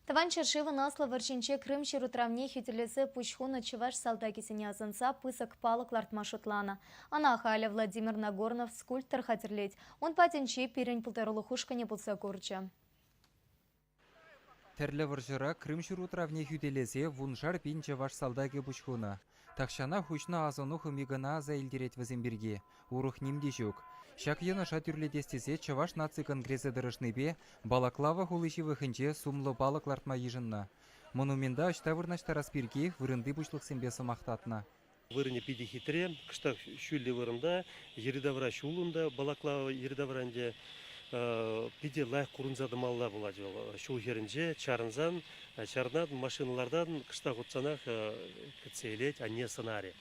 Тӑван ҫӗршывӑн Аслӑ вӑрҫинче Крым ҫурутравне хӳтӗлесе пуҫ хунӑ чӑваш салтакӗсене асӑнса пысӑк палӑк лартма шутланӑ. Ӑна халӗ Владимир Нагорнов скульптор хатӗрлет. Ун патӗнче пирӗн пултарулӑх ушкӑнӗ пулса курчӗ. Тӗрлӗ вӑрҫӑра Крым ҫурутравне хӳтӗлесе вуншар пин чӑваш салтакӗ пуҫ хунӑ. Тахҫанах уҫнӑ асӑну хӑми кӑна аса илтерет вӗсем пирки, урӑх ним те ҫук. Ҫак йӑнӑша тӳрлетес тесе Чӑваш наци конгресӗ тӑрӑшнипе Балаклава хули ҫывӑхӗнче сумлӑ палӑк лартма йышӑннӑ. Монумента ӑҫта вырнаҫтарас пирки вырӑнти пуҫлӑхсемпе сӑмах татнӑ. Вырӑнӗ питӗ хитре, кӑштах ҫӳллӗ вырӑнта, йӗри-тавра ҫул унта, Балаклава йӗри-тавра ӗнтӗ питӗ лайӑх курӑнса тӑмалла пулать вӑл. Ҫул хӗрринче чарӑнсан, чарӑнатӑн, машина лартатӑн, кӑштах утсанах кӗтсе илет анне сӑнарӗ.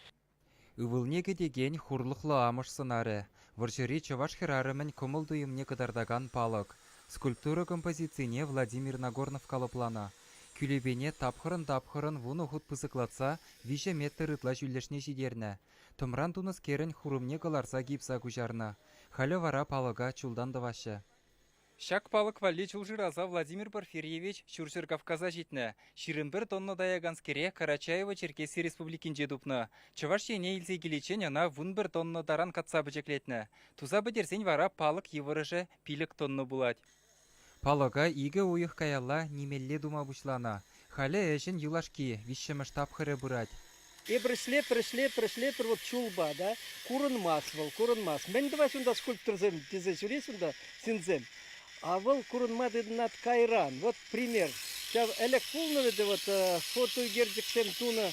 Ывӑлне кӗтекен хурлӑхлӑ амӑш сӑнарӗ, вӑрҫӑри чӑваш хӗрарӑмӗн кӑмӑл-туйӑмне кӑтартакан палӑк. Скульптура композицине Владимир Нагорнов калӑпланӑ. Кӳлепене тапхӑрӑн-тапхӑрӑн 10 хут пысӑклатса 3 метр ытла ҫӳллӗшне ҫитернӗ. Тӑмран тунӑскерӗн хурӑмне кӑларса гипса куҫарнӑ. Халӗ вара палӑка чултан тӑваҫҫӗ. Ҫак палӑк валли чул шыраса Владимир Порфирьевич Ҫурҫӗр Кавказа ҫитнӗ. 21 тонна таяканскере Карачаево-Черкесси Республикинче тупнӑ. Чӑваш Ене илсе киличчен ӑна 11 тонна таран катса пӗчӗклетнӗ. Туса пӗтерсен вара палӑк йывӑрӑшӗ 5 тонна пулать. Палӑка икӗ уйӑх каялла нимелле тума пуҫланӑ. Халӗ ӗҫӗн юлашки, виҫҫӗмӗш тапхӑрӗ пырать. Эпир ӗҫлетпӗр, ӗҫлетпӗр, ӗҫлетпӗр вот чулпа та курӑнмасть вӑл, курӑнмасть. Мӗн тӑваҫ унта скульпторсем тесе ҫӳрес унта ҫынсем. А вӑл курӑнма тытӑнать кайран. Вот пример. Ҫав ӗлӗк пулнӑ вӗт вот фотоӳкерчӗксем тунӑ,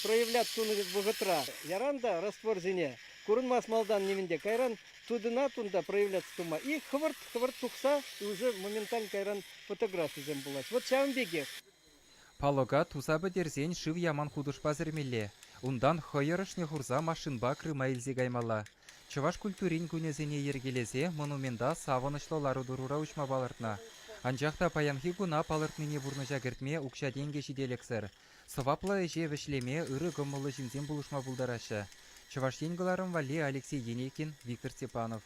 проявлять тунӑ вӑхӑтра. Яран та растворсене курӑнмасть малтан нимӗн те. Кайран тытӑнать унта проявляться тума. И хӑвӑрт-хӑвӑрт тухса уже моментально кайран фотографисем пулаҫ. Вот ҫавӑн пекех. Палӑка туса пӗтерсен шыв яман хутӑшпа сӗрмелле, унтан хӑйӑр ӑшне хурса машинпа Крыма илсе каймалла. Чӑваш культурин кунӗсене йӗркелесе монумента савӑнӑҫлӑ лару-тӑрура уҫма палӑртнӑ. Анчах та паянхи куна палӑртнине пурнӑҫа кӗртме укҫа-тенкӗ ҫителӗксӗр. Сӑваплӑ ӗҫе вӗҫлеме ырӑ кӑмӑллӑ ҫынсем пулӑшма пултараҫҫӗ. Чӑваш Ен кӑларӑм валли Алексей Енейкин, Виктор Степанов.